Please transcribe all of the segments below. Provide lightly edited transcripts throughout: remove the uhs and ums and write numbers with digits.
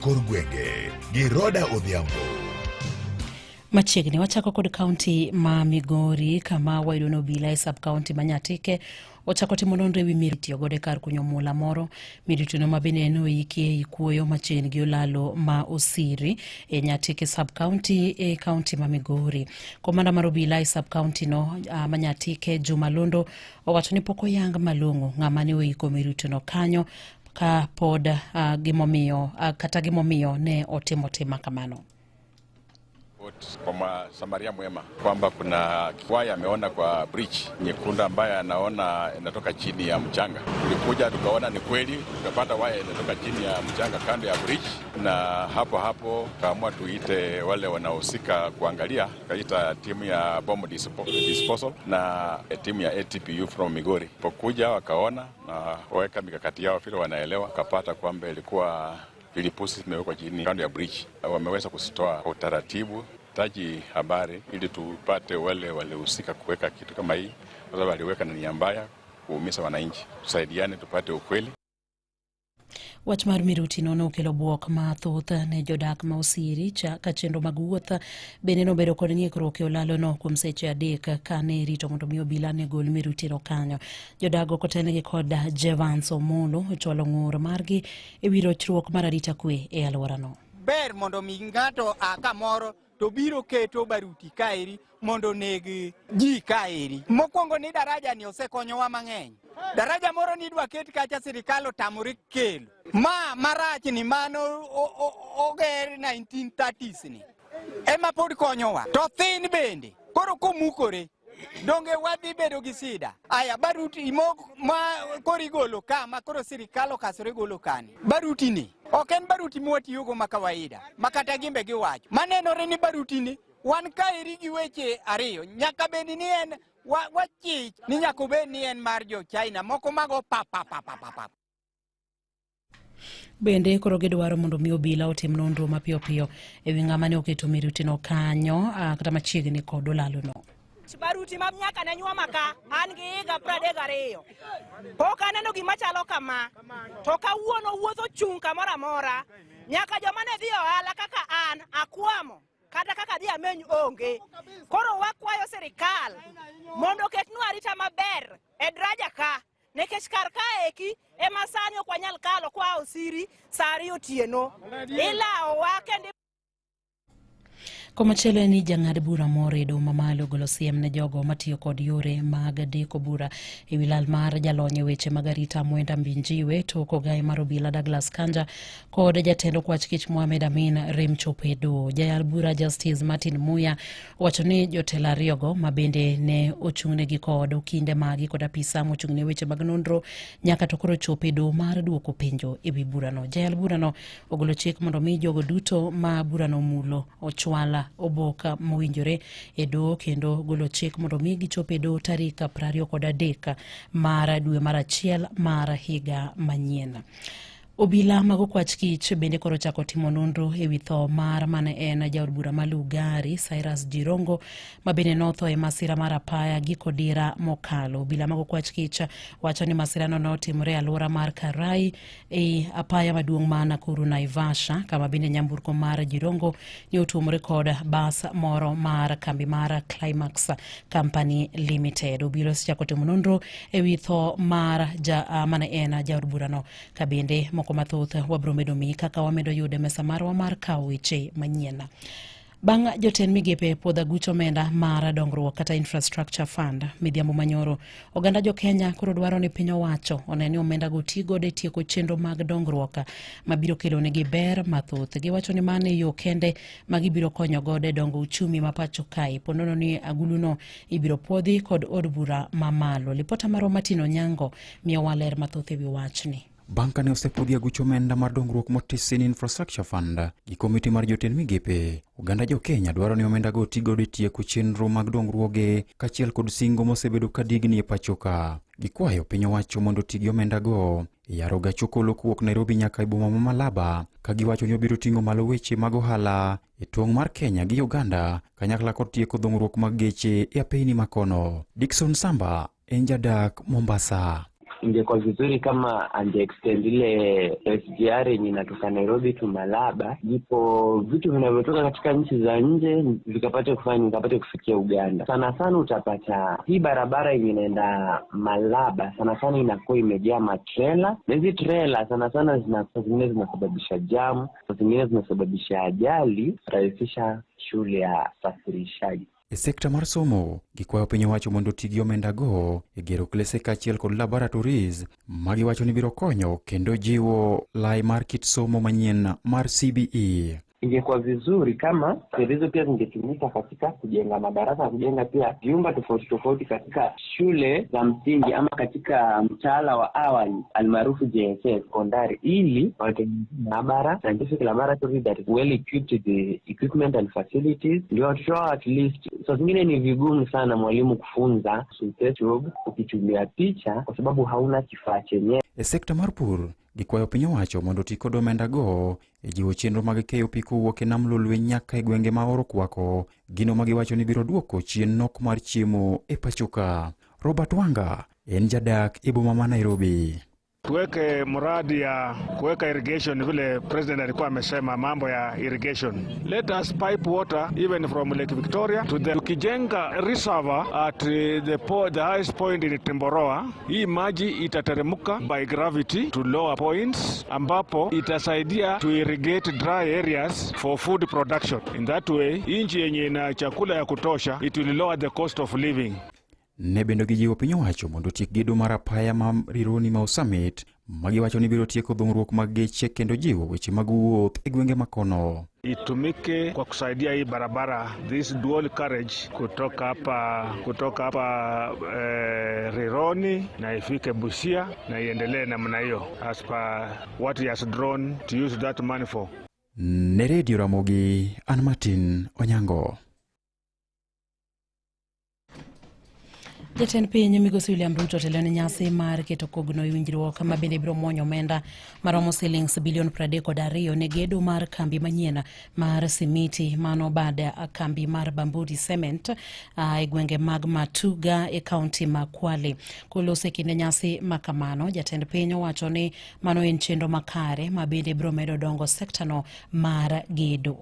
Kor gwenge gi Roda Odhiambo. Machiegni wachako kod kaunti ma Migori kama wayudo ni obila e sub kaunti ma Nyatike ochako timo nonro ewi miri tiyo godo e kar kunyo mula moro miritono ma bende ne oiki ei kuoyo machiegni gi olalo ma Osiri e Nyatike sub kaunti e kaunti ma Migori. Komanda mar obila e sub kaunti no ma Nyatike Juma Londo owacho ni pok oyang malong'o ng'ama ne oiko miritono kanyo ka pod gimomiyo kata gimomiyo ne otimo tim ma kamano. Kwa Samaria mwema kwamba kuna waya ameona kwa bridge nyekundu ambaye anaona inatoka chini ya mchanga. Tulikuja tukaona ni kweli, tukapata waya inatoka chini ya mchanga kando ya bridge, na hapo hapo tukaamua tuite wale wanaohusika kuangalia, tukaita timu ya bomb disposal na timu ya ATPU from Migori. Pokuja wakaona na waweka mikakati yao vile wanaelewa, wakapata kwamba ilikuwa vilipusi zimewekwa chini kando ya bridge. Wameweza kuzitoa kwa utaratibu taji habari ili tupate wale walihusika kuweka kitu kama hii, kwa sababu waliweka na nia mbaya kuumiza wananchi. Tusaidiane tupate ukweli. Wach mar miruti no nokelo bwok mathoth ne jodak ma Osiri cha ka chenro mag wuoth bende nobedo kod ng'ikruok e olalo no kuom seche 3 kane irito mondo mi obila ne gol miruti no kanyo. Jodak kotenegi kod Jevans Omolo ochwalo ng'ur margi e wi rochruok mar arita kwe e alworano. Ber mondo mi ng'ato a kamoro to biro keto baruti kaeri mondo oneg ji kaeri. Mokwongo ni daraja ni osekonyowa mang'eny. Daraja moro ni idwa ket kacha sirikal otamore kelo. Ma marach ni mano oger 1930s ni ema pod konyowa. To thin bende koro komukore donge wadhi bedo gi sida. Aya baruti ma koro igolo ka ma koro sirikal okasore golo kani. Baruti ni ok en baruti mwatiyogo ma kawaida ma kata gimbe giwacho. Manenore ni baruti ni wan kaeri gi weche ariyo nyaka bed ni en wachich ni nyaka obed ni en mar jo China moko mago pa pa pa pa pa pa. Bende koro gidwaro mondo mi obila otim nonro mapiyo piyo e wi ng'ama ne oketo mirutino kanyo kata machiegni kod olalo no. Baruti ma nyaka ne nyuoma ka an gi higa 32 pok aneno gima chalo kama, to kawuono wuoth ochung' kamoro amora nyaka joma ne dhi ohala kaka an akwamo kata kaka dhi ameny onge. Koro wakwayo sirikal mondo oketnwa arita maber e daraja ka, nikech kar kaeki ema sani ok wanyal kalo kwa Osiri sa 2 otieno ilawowa kendo. Komachielo en ni jang'ad bura moro e doho mamalo ogolo siem ne jogo matiyo kod yore mag deko bura e wi lal mar jalony e weche mag arita Mwenda Mbinjiwe tok ogaye mar obila Douglas Kanja kod jatend okwach kich Mohamed Amin rem chopo e doho. Jayal bura Justice Martin Muya owacho ni jotelo ariyogo ma bende ne ochung'negi kod okinde magi kod apisa mochung'ne weche mag nonro nyaka to koro chopo e doho mar duoko penjo e wi burano. Jayal burano ogolo chik mondo mi jogo duto ma burano omulo ochwal oboka mowinjore e doho kendo golo chik mondo mi gichop e doho tarik 23 mar dwe mar 1 mar higa manyien. Obila mag okwach kich bende koro chako timo nonro e wi tho mar mane en jaod bura ma Lugari Cyrus Jirongo ma bende notho e masira mar apaya giko dira mokalo. Obila mag okwach kich wacho ni masirano notimore e alwora mar Karai e apaya maduong' ma Nakuru Naivasha kama bende nyamburko mar Jirongo ne otuomore kod bas moro mar kambi mar Climax Company Limited. Obila osechako timo nonro e wi tho mar mane en jaod burano. Ka bende moko mathoth wabiro medo miyi kaka wamedo yudo e mesa marwa mar kawo weche manyien. Bang' jotend migepe puodho aguch omenda mar dongruok kata infrastructure fund midhiambo manyoro, oganda jo Kenya koro dwaro ni piny owacho one ni omenda go ti godo e tieko chenro mag dongruok mabiro kelo negi ber mathoth. Giwacho ni mano e yo kende ma gibiro konyo godo e dongo uchumi ma pacho kae. Ponono ni aguluno ibiro puodhi kod od bura mamalo. Lipota marwa Martin Onyango miyowa ler mathoth e wi wachni. Bang' kane osepwodhi aguch omenda mar dongruok motisi ni Infrastructure Fund gi komiti mar jotend migepe, oganda jo Kenya dwaro ni omendago oti godo e tieko chenro mag dongruoge kaachiel kod singo mosebedo ka digni e pacho ka. Gikwayo piny owacho mondo oti gi omendago e yaro gach okolo kowuok Nairobi nyaka e boma ma Malaba, ka giwacho ni obiro ting'o malo weche mag ohala e tong' mar Kenya gi Uganda kanyakla kod tieko dhung'ruok mag geche e apeyni makono. Dickson Samba en jadak Mombasa. Ingekuwa vizuri kama ange extend ile SGR yenye inatoka Nairobi to Malaba, ndipo vitu vinavyotoka katika nchi za nje vikapate kufanya vikapate kufikia Uganda. Sana sana utapata hii barabara yenye inaenda Malaba sana sana inakuwa imejaa matrela, na hizi trela sana sana saa zingine zinasababisha jamu, saa zingine zinasababisha ajali. Rahisisha shughuli ya safirishaji. E sekta mar somo, gikwayo piny owacho mondo oti gi omendago e gero klese kaachiel kod laboratories magiwacho ni biro konyo kendo jiwo lai mar kit somo manyien mar CBE. Ingekuwa vizuri kama fedha hizo pia zingetumika katika kujenga madarasa, kujenga pia vyumba tofauti tofauti katika shule za msingi ama katika mtaala wa awali almaarufu JSS sekondari, ili watengeneze maabara, scientific laboratory that is well equipped with the equipment and facilities, ndio watoto wao at least. Saa zingine ni vigumu sana mwalimu kufunza tube ukitumia picha kwa sababu hauna kifaa chenyewe. E sekta mar pur, gikwayo piny owacho mondo oti kod omendago e jiwo chenro mag keyo pi kowuok e nam Lolwe nyaka e gwenge ma oro kwako, gino ma giwacho ni biro duoko chien nok mar chiemo e pachoka. Robert Wanga en jadak e boma ma Nairobi. Tuweke mradi ya kuweka irrigation vile president alikuwa amesema mambo ya irrigation. Let us pipe water even from Lake Victoria to the tukijenga reservoir at the highest point in Timboroa, hii maji itateremka by gravity to lower points ambapo itasaidia to irrigate dry areas for food production. In that way, nchi yenye ina chakula ya kutosha, it will lower the cost of living. Ne bende gijiwo piny owacho mondo otiek gedo mar apaya ma Rironi Mau Summit magiwacho ni biro tieko dhungruok mag geche kendo jiwo weche mag wuoth e gwenge makono. Itumike kwa kusaidia hii barabara, this dual carriage, kutoka hapa Rironi na ifike Busia na iendelee namna hiyo as per what he has drawn to use that money for. Ne Redio Ramogi, an Martin Onyango. Jatend piny migosi William Ruto otelo ne nyasi mar keto kogno e winjruok ma bende biro muonyo omenda maromo silings bilion 32 ne gedo mar kambi manyien mar simiti mano bad kambi mar Bamburi Cement e gwenge mag Matuga e kaunti ma Kwale. Koloso e kinde nyasi makamano, jatend piny owacho ni mano en chenro makare ma bende biro medo dongo sektano mar gedo.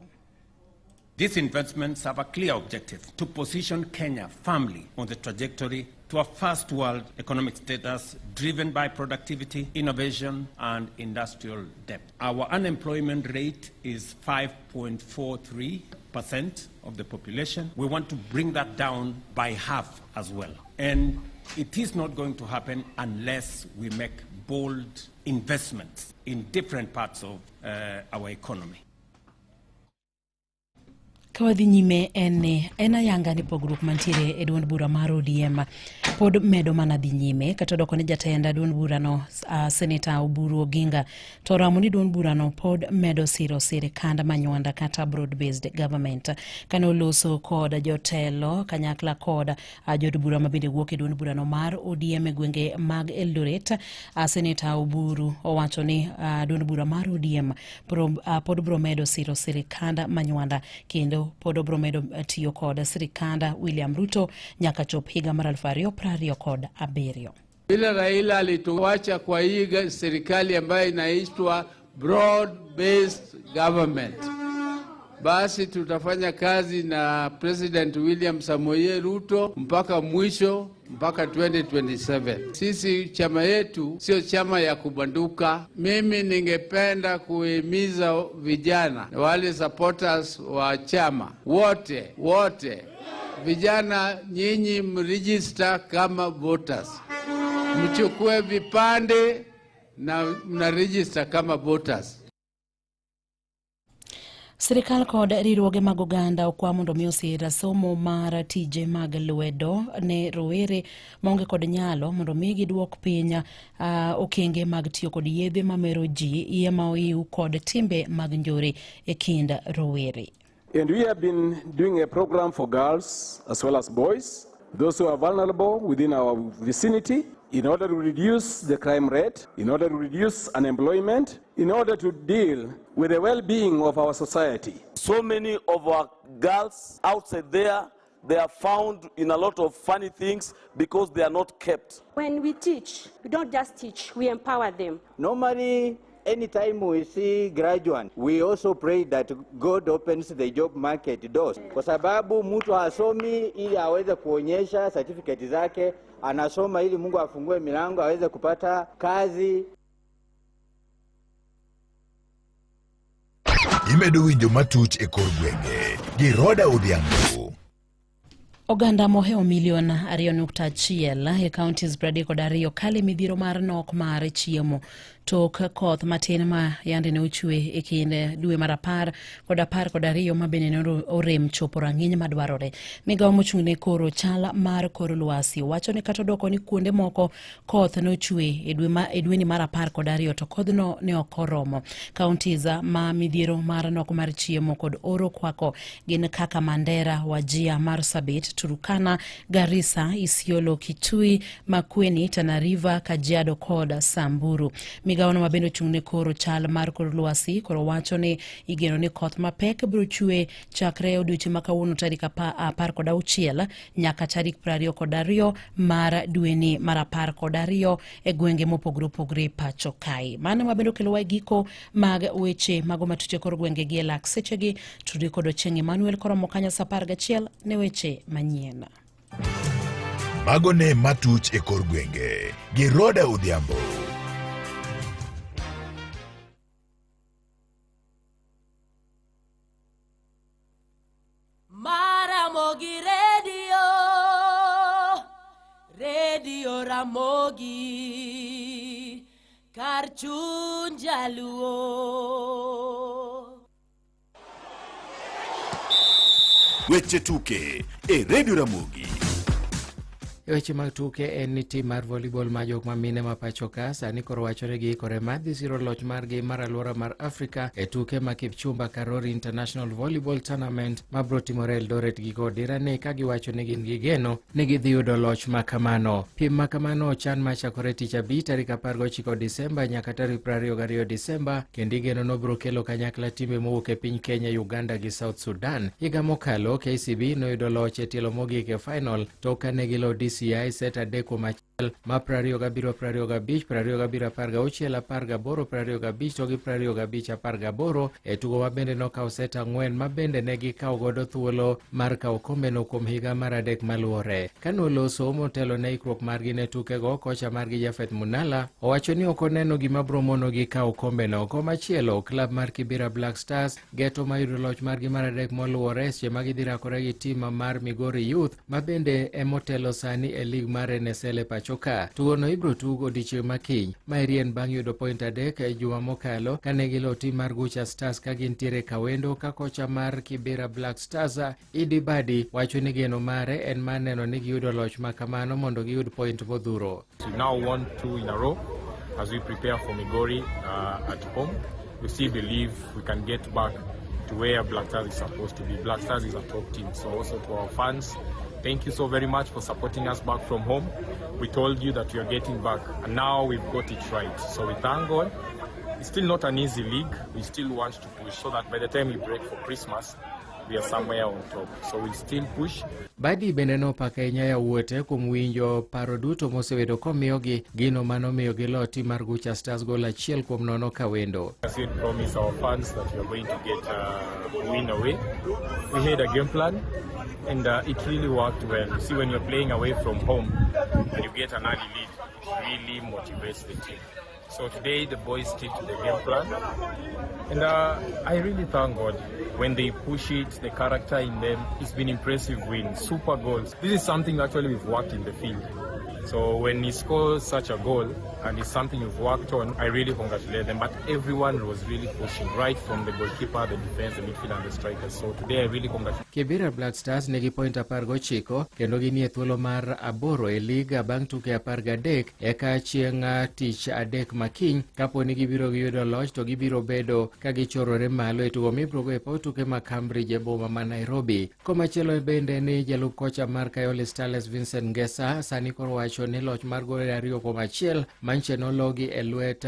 These investments have a clear objective: to position Kenya firmly on the trajectory to a first world economic status driven by productivity, innovation, and industrial depth. Our unemployment rate is 5.43% of the population. We want to bring that down by half as well. And it is not going to happen unless we make bold investments in different parts of our economy. Ka wadhi nyime, en ni en ayanga ni pogruok mantiere e duond bura mar ODM pod medo mana dhi nyime kata odoko ni jatend duond burano, Seneta Oburu Oginga, to oramo ni duond burano pod medo siro sirikand manywanda kata broad based government. Kane oloso kod jotelo kanyakla kod jod bura mabende wuok e duond burano mar ODM e gwenge mag Eldoret, Seneta Oburu owacho ni duond bura mar ODM pod biro medo siro sirikand manywanda kendo pod obiro medo tiyo kod sirikand William Ruto nyaka chop higa mar 2027. Vile Raila alituacha kwa hii serikali ambayo inaitwa broad based government, basi tutafanya kazi na President William Samoei Ruto mpaka mwisho, mpaka 2027. Sisi chama yetu sio chama ya kubanduka. Mimi ningependa kuhimiza vijana wale supporters wa chama wote wote, vijana nyinyi mregister kama voters, mchukue vipande na mna register kama voters. Sirikal kod riwruoge mag oganda okwa mondo mi osir somo mar tije mag lwedo ne rowere maonge kod nyalo mondo mi giduok piny okenge mag tiyo kod yedhe mamero ji, iye ma oiw kod timbe mag njore e kind rowere. And we have been doing a program for girls as well as boys, those who are vulnerable within our vicinity, in order to reduce the crime rate, in order to reduce unemployment, in order to deal with the well-being of our society. So many of our girls outside there They are found in a lot of funny things because they are not kept. When we teach, we don't just teach, we empower them. Normally, anytime we see graduate, we also pray that God opens the job market doors, kwa sababu mtu hasomi ili aweze kuonyesha certificate zake, anasoma ili Mungu afungue milango aweze kupata kazi. Imedo winjo matuch e kor gwenge gi Roda Odhiambo. Oganda mohewo milion 2.1 e counties 32 kale midhiero mar nok mar chiemo tok koth matin ma yande ne ochwe e kind dwe mar 10 kod 12 ma bende ne orem chopo rang'iny madwarore. Migawo mochung' ne koro chal mar kor lwasi wacho ni kata odoko ni kuonde moko koth nochwe e dwe ma e dweni mar 12 to kodhno ne ok oromo. Counties ma midhiero mar nok mar chiemo kod oro kwako gin kaka Mandera, Wajir, Marsabit, Turkana, Garissa, Isiolo, Kitui, Makueni, Tana River, Kajiado kod Samburu. Migawono ma bende ochung' ne koro chal mar kor lwasi koro wacho ni igeno ni koth mapek biro chwe chakre odiochieng' ma kawuono tarik 16 nyaka tarik 22 mar dweni mar 12 e gwenge mopogore opogore pacho kae. Mano ma bende okelowa e giko mag weche mago matuche kor gwenge gi e lak sechegi. Tudri kod Ochieng' Emmanuel koromo kanyo sa 11 ne weche manyien. Mago ne matuch e kor gwenge gi Roda Odhiambo. Maramogi Radio, Radio Ramogi, kar chuny jaluo. Weche tuke e Radio Ramogi. E weche mag tuke en ni tim mar volleyball ma jok ma mine ma pacho ka sani koro wacho ni giikore mar dhi siro loch margi mar alwora mar Afrika e tuke ma Kipchumba Karori International Volleyball Tournament ma biro timore Eldoret giko dirani ka giwacho ni gin gi geno ni gidhi yudo loch ma kamano. Piem ma kamano ochan ma chakore tich abich tarik 19 Disemba nyaka tarik 22 Disemba kendo igeno nobiro kelo kanyakla timbe mowuok e piny Kenya, Uganda gi South Sudan. Higa mokalo KCB noyudo loch e tielo mogik e final tok kane gilo DCI set 3-1 ma 27 25, 27 16, 18 25 to gi 25 18 e tugo ma bende nokawo set 4 ma bende ne gikawo godo thuolo mar kawo kombeno kuom higa mar 3 maluwore. Kane oloso motelo ne ikruok margi ne tukego, kocha margi Jafeth Munala owacho ni ok oneno gima biro monogi kawo kombeno. Komachielo, klab mar Kibera Black Stars geto ma yudo loch margi mar 3 moluwore seche ma gidhi rakore gi tim mar Migori Youth ma bende emotelo sani e lig mar NSL e pacho ka. Tugono ibiro tug odiechieng' ma kiny. Maeri en bang' yudo point 3 e juma mokalo kane gilo tim mar Gucha Stars ka gintiere kawendo ka kocha mar Kibera Black Stars Idi Badi wacho ni geno mare en mar neno ni giyudo loch ma kamano mondo giyud point modhuro. We now won 2 in a row as we prepare for Migori at home. We still believe we can get back to where Black Stars is supposed to be. Black Stars is a top team. So also to our fans, thank you so very much for supporting us back from home. We told you that we are getting back, and now we've got it right. So we thank God. It's still not an easy league. We still want to push so that by the time we break for Christmas, we are somewhere on top. So we'll still push. Badi bende nopako ahinya yawuote kuom winjo paro duto mosebedo komiyogi gino manomiyo gilo tim mar Gucha Stars gol 1-0 kawendo. As we promise our fans that we are going to get a win away. We had a game plan and it really worked well. You see, when you're playing away from home and you get an early lead, it really motivates the team. So today the boys stick to the game plan, and I really thank God when they push it, the character in them. It's been impressive win, super goals. This is something actually we've worked in the field. So when he scores such a goal and it's something you've worked on, I really congratulate them. But everyone was really pushing, right from the goalkeeper, the defense, the midfield and the strikers. So today I really congratulate. Kibera Black Stars nigi point 19 kendo ginie thuolo mar 8 e liga bang' tuke 13 eka chieng' tich adek makiny kapo ni gibiro giyudo loch to gibiro bedo ka gichorore malo e tugo mibiro go e paw tuke ma Cambridge e boma ma Nairobi. Komachielo bende ni jalup kocha mar Kayole Starlets Vincent Ngesa sani koro wacho ni loch mar gol 2-1 manche nologi e lwet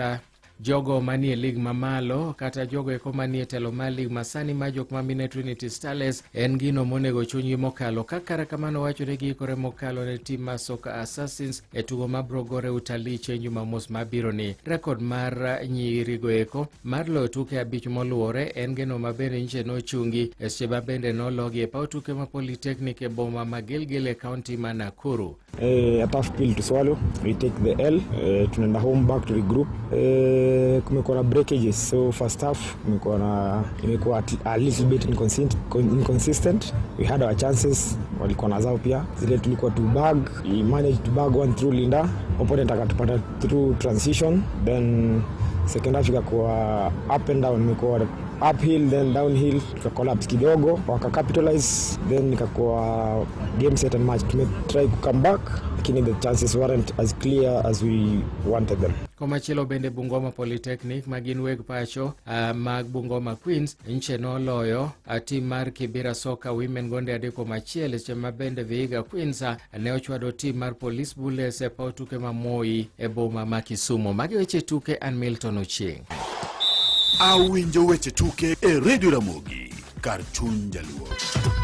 Jogo manie lig mamalo kata jogo eko manie telo mar lig masani ma jok mamine Trinity Starlets en gino monego chunygi mokalo. Ka kara kamano wachore giikore mokalo ne tim mar Soka Assassins e tugo mabro gore Utalii chieng' Jumamos mabiro ni. Rekod mar nyirigo eko mar loyo tuke abich moluwore en geno ma bende nyiche nochungi e seche ma bende nologi e paw tuke ma Polytechnic e boma ma Gilgil e kaunti ma Nakuru. A tough pill to swallow. We take the L. Tunaenda home back to regroup. Kumekuwa na breakages, so first half kumekuwa na imekuwa a little bit inconsistent. We had our chances, walikuwa na zao pia. Zile tulikuwa to bag, we managed to bag one through Linda. Opponent akatupata through transition, then second half ikakuwa up and down, imekuwa uphill then downhill, tuka collapse kidogo, waka capitalize, then ikakuwa game, set and match. Tume try ku come back, lakini the chances weren't as clear as we wanted them. Komachielo bende Bungoma Polytechnic ma gin weg pacho mag Bungoma Queens nche noloyo tim mar Kibera Soccer Women gonde 3-1, seche ma bende Vihiga Queens ne ochwado tim mar Police Bullets e paw tuke ma Moi e boma ma Kisumu. Magi weche tuke, an Milton Ochieng'. Awinjo weche tuke e Radio Ramogi kar chuny Jaluo.